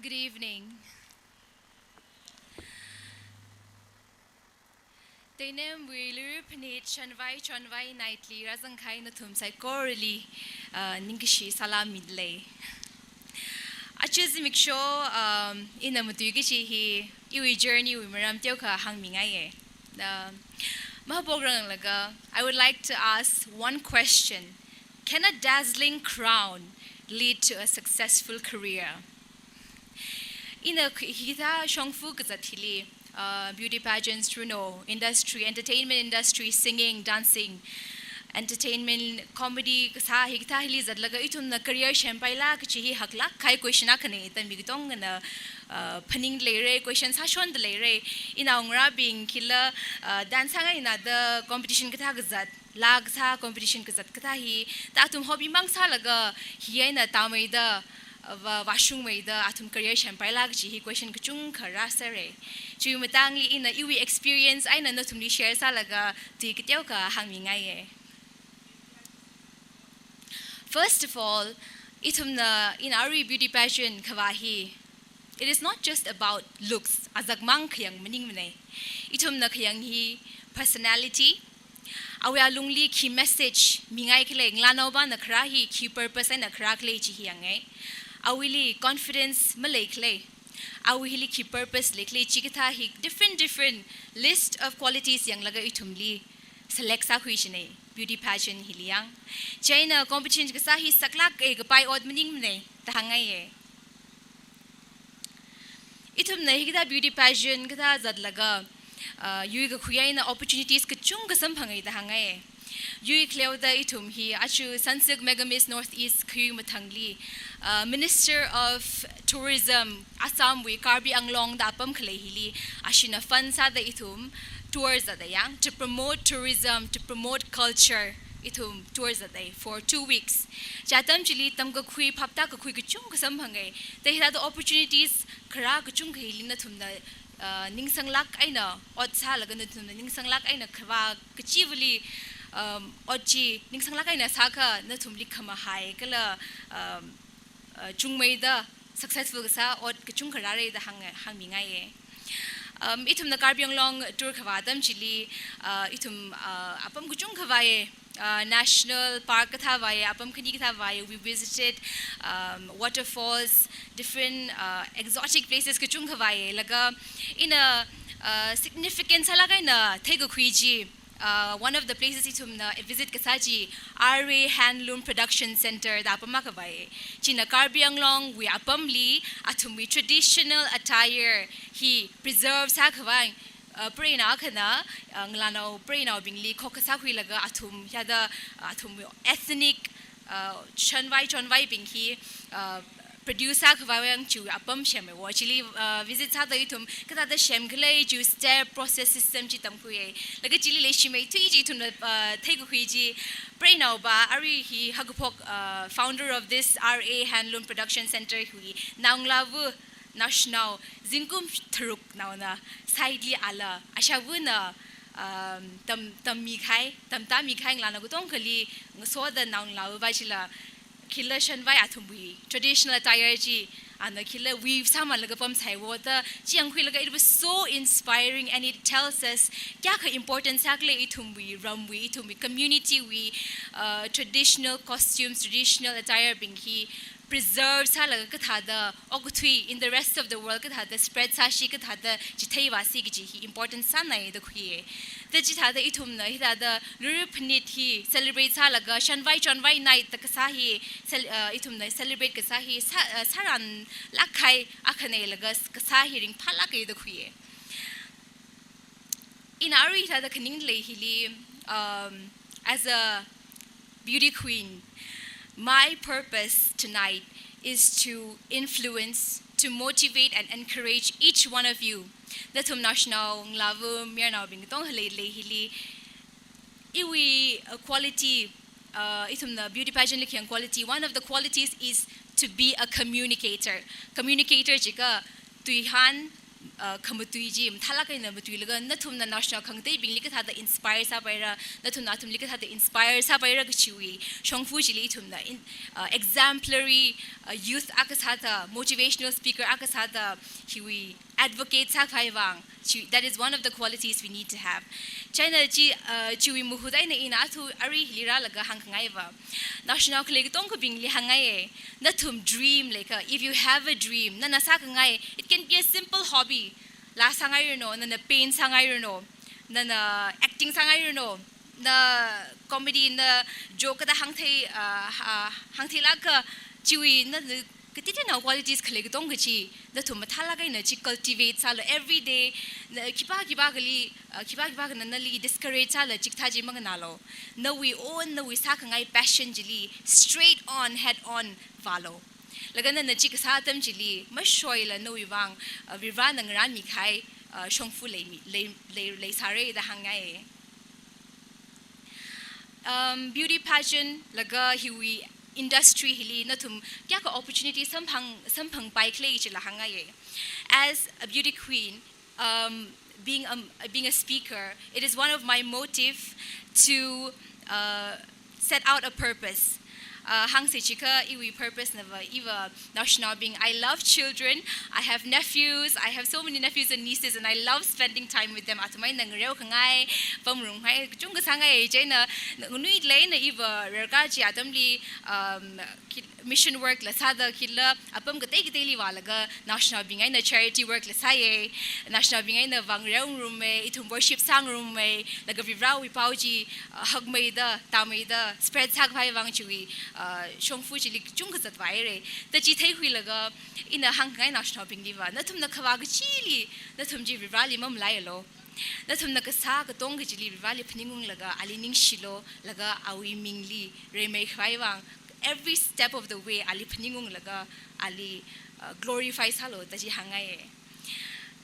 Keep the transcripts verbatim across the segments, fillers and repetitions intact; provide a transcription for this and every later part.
Good evening. Teinemwui Luira Phanit Shanvai Chonvai Night li rāzangkahai nathum saikorali, uh, ningkashi salam midalei. Aja zimiksho, um, ina matuiki kaji hi iwui journey wui maram teokha hāngmingaiye. Um, mahaopranglaga, I would like to ask one question. Can a dazzling crown lead to a successful career? Ina khi-, hithā shongfa kazat hili, uh, beauty pageants, runo, industry, entertainment industry, singing, dancing, entertainment, comedy, kasā hikathā hili zatlaga ithumna career sempaila kaji hi haklāk kahai question akhana, tammi katongana, uh, phaningda leira, question sāshonda leira. Inaongarābing khila, uh, dance sāngaina da competition kathā kazat, laa kasā competition kazat kathā hi, ta athum hobby mang sālaga hi eina tāmeida, uh, vā, vāshungmeida, athum career sempaila kaji hi question kachungkha rāsāra. Chiwui matangli ina iwui experience eina nathumli share sālaga tui kateokha hāngmingaiye. First of all, ithumna ina arui beauty pageant khavā hi, it is not just about looks, azak mang khayang maningmana. Ithumna khayang hi personality, awui alungli khi message mingaikhala, ngalānaopana kharā hi khi purpose eina kharākhala chi hi yanga. Awuili confidence maleikhala, awui hili khi purpose leikhala, chikathā hi different, different list of qualities yanglaga ithumli select sākhui china, beauty pageant hili yang. Chieina competition kasā hi saklāka kapai ot maningmana da hāngngaiye. Ithumna hikathā beauty pageant kathā zatlaga, uh, yuikakhui eina opportunities kachungkha samphanga da hāngngaiye. Yuikhaleoda ithum hi aja Sunsilk Mega Miss Northeast khui mathangli, uh, Minister of Tourism, Assam wui Karbi Anglong da apam khalei hili, ashina fund sāda ithum tour zatda yang, to promote tourism, to promote culture, ithum tour zatda for two weeks. Chi atam chili tamkakhui, phaptākakhui kachungkha samphanga. Ta hithāda opportunities kharā kachungkha hili nathumna, uh, ningsanglāk eina ot sālaga nathumna ningsanglāk eina khavā kachivali, um, ot chi ningsanglāk eina sākha nathumli khamahai kala, um, uh, chungmeida successful kasā ot kachungkha rāra da hāng, hāngmingaiye. Um, ithumna Karbi Anglong tour khavā atam chili, uh, ithum, uh, apam kachungkha vāya, uh, national park kathā vāya, apam khani kathā vāya, we visited, um, waterfalls, different, uh, exotic places kachungkha vāya, laga ina, uh, significant sālāk eina theikakhui chi, uh, one of the places ithumna visit kasā chi R A Handloom Production Center da apam akha vāya. China Karbi Anglong wui apamli athumwui traditional attire hi preserve sākhavai, uh, preinao akhana, uh, ngalānao preinaobingli khokkha sākhuilaga athum hithāda, uh, athumwui ethnic, uh, Shanvai Chonvaibing hi, uh, produce sākhavai vang chiwui apam semma. Chili, uh, visit sāda ithum kathāda semkhala, chiwui step, process, system chi tamkhuiya. Laga chili leishimeithui chi ithumna, uh, theikakhui chi, preinaopa, arui hi haokaphok, uh, founder of this R A Handloom Production Center hi naongalāva, naoshinao, zingkum tharuknaona side li ala, ashāvana, um, tam, tammikahai, tamtāmikahai ngalānao katongkhali ngasoda naongalāva chila, khila Shanvai athumwui traditional attire chi, ana khila weave sāmalaga pamsai wo da, chi yangkhuilaga it was so inspiring and it tells us kayākha important sākhala ithumwui ramwui, ithumwui community wui, uh, traditional costumes, traditional attire bing hi preserve sālaga kathāda okathui in the rest of the world kathāda spread sāsi, kathāda chithei vāsi kaji hi important sānai da khuiya. Da chithāda ithumna hithāda Luira Phanit hi celebrate sālaga Shanvai Chonvai Night da kasā hi cel-, uh, ithumna celebrate kasā hi sā, uh, sāranlāk kahai akhana laga s-, kasā hi ringphālāka da khuiya. Ina arui hithāda khaningda lei hili, um, as a beauty queen, my purpose tonight is to influence, to motivate and encourage each one of you. Nathum naoshinao, ngalāva, mayarnaobing katonga leilei hili, iwui, uh, quality, uh, ithumna beauty pageant li khayang quality, one of the qualities is to be a communicator. Communicator jiakha tuihān, uh, khamatui chi, mathālāk eina matuilaga, nathumna national khangateibingli kathāda inspire sāpaira, nathumna athumli kathāda inspire sāpaira kachiwui shongfa chili ithumna in, uh, exemplary, uh, youth akha sāda, motivational speaker akha sāda, hiwui advocate sākhavai vang, chi, that is one of the qualities we need to have. China chi, uh, chiwui mahut eina ina athum arui hili rālaga hāngkhangaiva, national khalei katongkhabingli hāngngaiye, nathum dream leiakha, if you have a dream, nana sākhangai, it can be a simple hobby. Laa sāngairanu, nana paint sāngairanu, nana acting sāngairanu, na comedy, na joke kathāda hāngthei, uh, ha-, hāngtheilāka, chiwui na, na, katiti na qualities khalei katongkha chi, nathum mathālāk eina chi cultivate sālu every day, na khipā khipākhali, uh, khipā khipākhana nali discourage sāla chikathā chi manganālu. Nawui own, nawui sākhangai passion chili straight on, head on vālu. Laga nana chi kasā atam chili, mashoila nawui vang, uh, Varivarana ngarānmikahai, uh, shongfa leimi, lei, lei, leisāra da hāngngaiye. Um, beauty pageant laga hiwui industry hili nathum kayākha opportunity samphang, samphangpai khala chila hāngngaiye. As a beauty queen, um, being a, being a speaker, it is one of my motive to, uh, set out a purpose. Uh, hāngsi chiakha iwui purpose nava, iva naoshinaobing, I love children. I have nephews. I have so many nephews and nieces, and I love spending time with them. Athum eina ngareokhangai, pamrumngai, kachungkha sāngai, chieina, nganuilāk eina iva rarkā chi atamli, um, khi-, mission work la sāda khila, apam katei kateili vālaga naoshinaobing eina charity work la sāye, naoshinaobing eina vāngareo ngarumme, ithum worship sāngarumme, laga Varivarawui pao chi, uh, hakmeida, tāmeida, spread sākhavai vang chiwui, uh, shongfa chili kachungkha zatvāhaire. Da chi theikhuilaga, ina hāngkhangai naoshinaobingliva, nathumna khavā kachili, nathum chi Varivarali mamalaialu. Nathumna kasā katongkha chili Varivarali phaningunglaga, ali ningshilu, laga awui mingli reimeikhavai vang, every step of the way ali phaningunglaga, ali, uh, glorify sālu da chi hāngngaiye.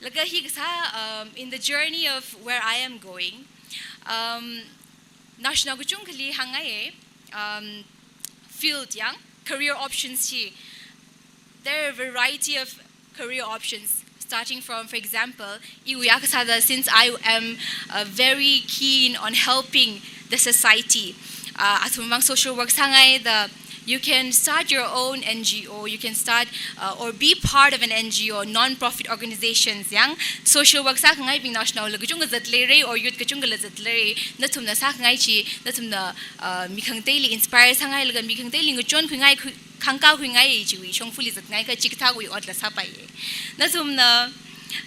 Laga hi kasā, um, in the journey of where I am going, um, naoshinao kachungkhali hāngngaiye, um, field yang, career options chi, there are a variety of career options, starting from, for example, iwui akha sāda, since I am, uh, very keen on helping the society, uh, athum vang social work sāngaida, you can start your own N G O, you can start, uh, or be part of an N G O, non-profit organizations, yang social work sākhangaibing naoshinaola kachungkha zatleire, or youth kachungkhala zatleire, nathumna sākhangai chi, nathumna, uh, mi khangateili inspire sāngailaga, mi khangateili ngachonkhuingai, khu-, khangkākhuingai chiwui shongfali zatngaikha chikathāwui otla sāpaiye. Nathumna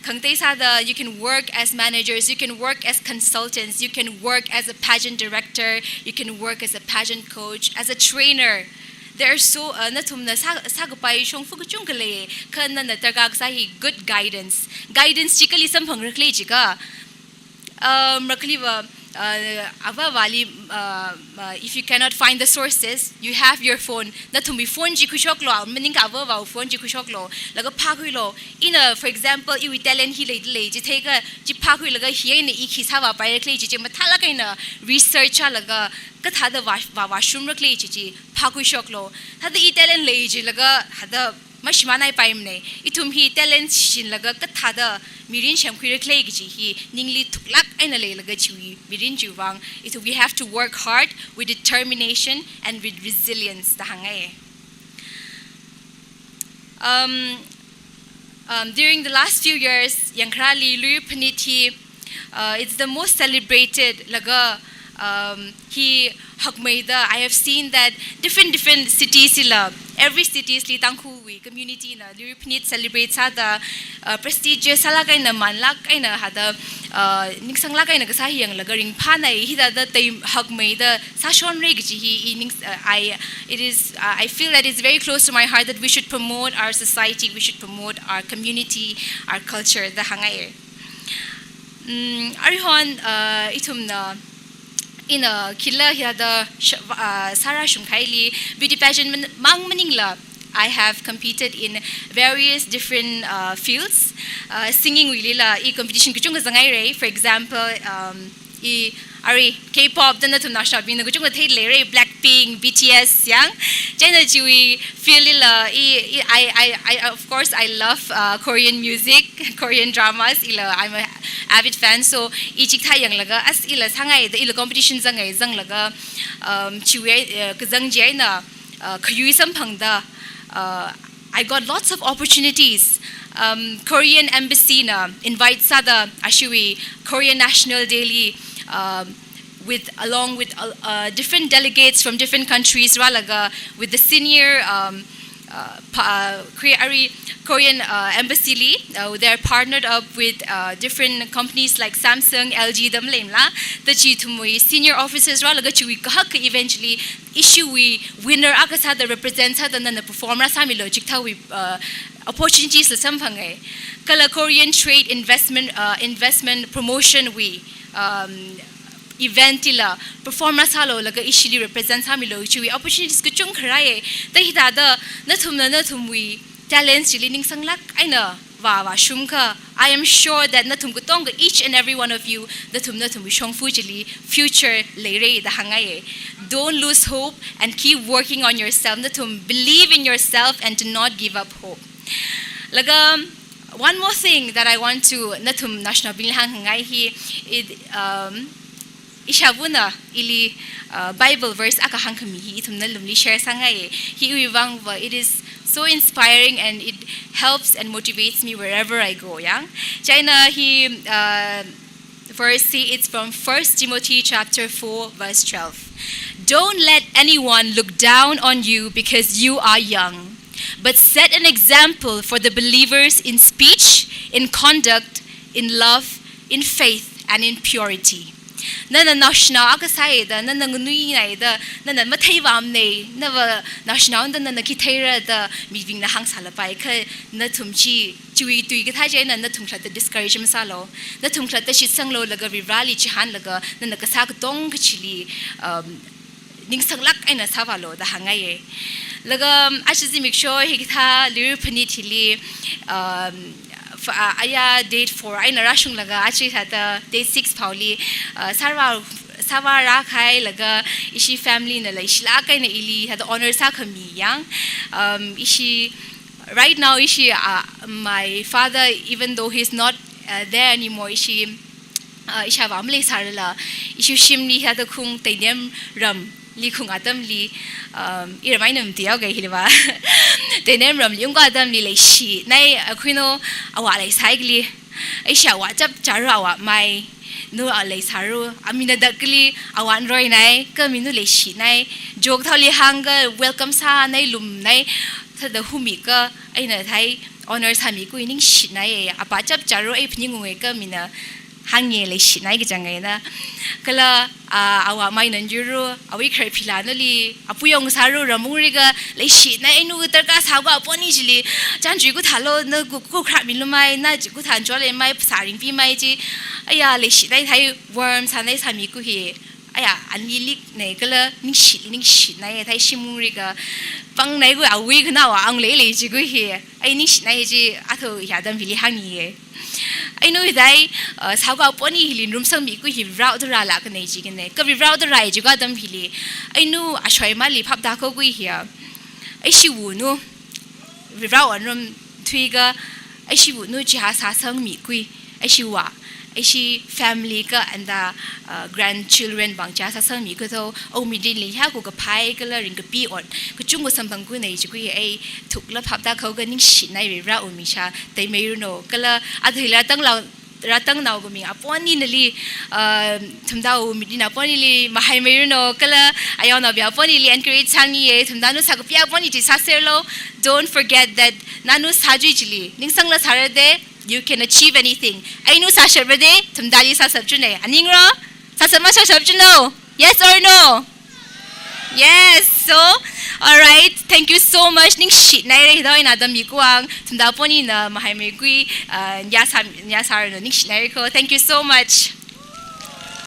khangatei sāda, you can work as managers, you can work as consultants, you can work as a pageant director, you can work as a pageant coach, as a trainer. There are so, uh, nathumna sā, sākapai shongfa kachungkha lei, kha nana darkar kasā hi good guidance. Guidance chi kali samphangra khala chiakha, um, rakhaliva, uh, avāvali, uh, uh, if you cannot find the sources, you have your phone. Nathumwui phone chi khuishoklu, maningakha avāvawui phone chi khuishoklu, laga phākhuilu. Ina, for example, iwui talent hi leidalei, chitheikha chi phākhuilaga hi eina i khi sāvāpaira khala chi, chi mathālāk eina research sālaga, kathāda vā, vā, vāshunra khala chi chi phākhuishoklu. Thāda i talent lei jilaga, thāda mashimānhaipaimana. Ithum hi talent shinlaga kathāda mirin semkhuira khala kaji hi ningli thuklāk eina leilaga chiwui mirin chiwui vang, ithum, we have to work hard with determination and with resilience da hāngngai. Um, um, during the last few years, yangkharali Luira Phanit hi, uh, it's the most celebrated laga, um, hi hakmeida, I have seen that different, different cities ila, every cities li Tangkhulwui community na Luira Phanit celebrate sāda, uh, prestigious sālāk eina, manlāk eina, thāda, uh, ningsanglāk eina kasā hi yanglaga ringphānai, hithāda tai hakmeida sāshonra kaji hi, i ning, uh, I, it is, uh, I feel that it's very close to my heart that we should promote our society, we should promote our community, our culture da hāngngai. Mm, aruihon, uh, ithumna, ina khila hithāda sh-, uh, sārāshungkahaili, beauty pageant man-, mang maningla, I have competed in various different, uh, fields. Uh, singing wuilila, i competition kachungkha zanghaira. For example, um, I, arui, K-pop da nathum naoshinaobingna kachungkha theilei re, Blackpink, B T S yang. Chieina chiwui field lila, i, i, I, I, I, of course, I love, uh, Korean music, Korean dramas. Ila, I'm a avid fan. So, i chikathā yanglaga, as ila sāngai da, ila competition zangngai zanglaga, um, chiwui, uh, kazang chieina, uh, khayui samphangda, uh, I got lots of opportunities. Um, Korean embassy na invite sāda ashiwui Korean National Day li, um, with, along with, uh, uh, different delegates from different countries, rālaga with the senior, um, uh, pa-, uh, Kore-, arui Korean, uh, embassy li, uh, they're partnered up with, uh, different companies like Samsung, L G da maleimala, da chithumwui senior officers rālaga chiwui kahak event chili ishiwui winner akha sāda represent sāda nana perform rāsāmilu chikathāwui, uh, opportunities la samphangai. Kala Korean Trade Investment, uh, Investment Promotion wui, um, event lila perform rāsālu laga ishili represent sāmilu chiwui opportunities kachungkha rāi. Da hithāda nathumna nathumwui talents chili ningsanglāk eina vāvāshungakha, I am sure that nathum katonga, each and every one of you, nathum nathumwui shongfa chili future leira da hāngngai. Don't lose hope and keep working on yourself. Nathum believe in yourself and do not give up hope. Laga, one more thing that I want to nathum naoshinaobingli hāngngai hi, it, um, ishāvana ili, uh, Bible verse akha hāngkhami hi ithumna lumli share sāngai. Hiwui vangva, it is so inspiring and it helps and motivates me wherever I go, yang. Chieina hi, uh, verse hi, it's from First Timothy chapter four, verse twelve. "Don't let anyone look down on you because you are young, but set an example for the believers in speech, in conduct, in love, in faith, and in purity." Nana naoshinao akha sāhaida, nana nganuinaida, nana matheivāmana, nava naoshinao da nana khi theira da mibingna hāngsālapai, kha nathum chi, chiwui tui kathā chieina nathum khalatta discourage masālu. Nathum khalatta shitsanglu laga Varivarāli chihānlaga nana kasā katonga chili, um, ningsanglāk eina sāvālu da hāngngaiya. Laga, um, aja zimiksho hikathā Lirui Phanit hili, um, fa-, a-, aya date four eina rāshunglaga aja hithāda date six phaoli, uh, sāvā, sāvārā kahai laga ishi family na leishilāk eina ili hithāda honor sākhami yang. Um, ishi, right now ishi, uh, my father, even though he's not, uh, there anymore, ishi, uh, ishāvā maleisārala, ishi shimli hithāda khung Teinem ramli khung atamli, um, iram eina matiyaoga hiliva. Teinem ramli ungkā atamli leishinai, uh, khuino, avā leisāhaili. Ishi avā chapchāra, avā mai, nu a leisāra, amina dakli, avā nroinai, kha mi nu leishinai, joke thāli hāngakha welcome sānai, lumnai, thāda humiakha, eina thai honor sāmikhui ningshinai, avā chapchāra, ei phaningungai kha mina hāngi leishinai kachang eina. Kala, ah, avā mai nanyuru, awui khararphila nali, apui yongsāra, ram ungriakha leishinai, einu darkar sākha apong ni chili, chānjui kathālo, na ku, kukharā milumai, na chi kathā ncholemai, phasā ringpimai chi, aya leishinai thai warm sānai sāmikhui. Aya, anli liknai kala ningshi, ningshinai, thai shim ungriakha, pangnai khui awui khanao ang leilei chikhui. Ei ningshinai chi, athum hi atam hili hāngi. Einu hithai, uh, sākha apong ni hili ngarumsangmikhui hi Varewui thāda rālaga nei chi kanei. Kha Varewui thāda rāi chikha atam hili. Einu ashoimali phapda khui hiya. Eishiwui nu, Varewui ngarum thuikha, eishiwui nu chihā sāsangmikhui. Eishiwui, eishi family kha anda, uh, grandchildren bang chihā sāsangmikhui tho, awui mirinli hiyākha kaphā kala ringkapi ot kachungkha samphangkhui nei chikhui ei thukla phapda khuiakha ningshinai Varewui mishā taimeiranu kala athumla tanglao, rātangnao khaming apong ni nali, uh, thumda awui mirin apong nili mahaimeiranu kala ayaonaobing apong nili encourage sāngi. Thumda nu sākapi apong ni chi sāserlu. Don't forget that nana nu sāchui chili ningsangla sāra de, you can achieve anything. Einu sāshapra de, thumdali sāshap chunei. Aningra? Sāshap mashapshap chuno? Yes or no? Yes. So, all right. Thank you so much. Ningshinai re, hithāda eina atam mikhui vang. Thumda apong nina mahaimeikhui, uh, nyasā, nyasāranu, ningshinai re kho. Thank you so much.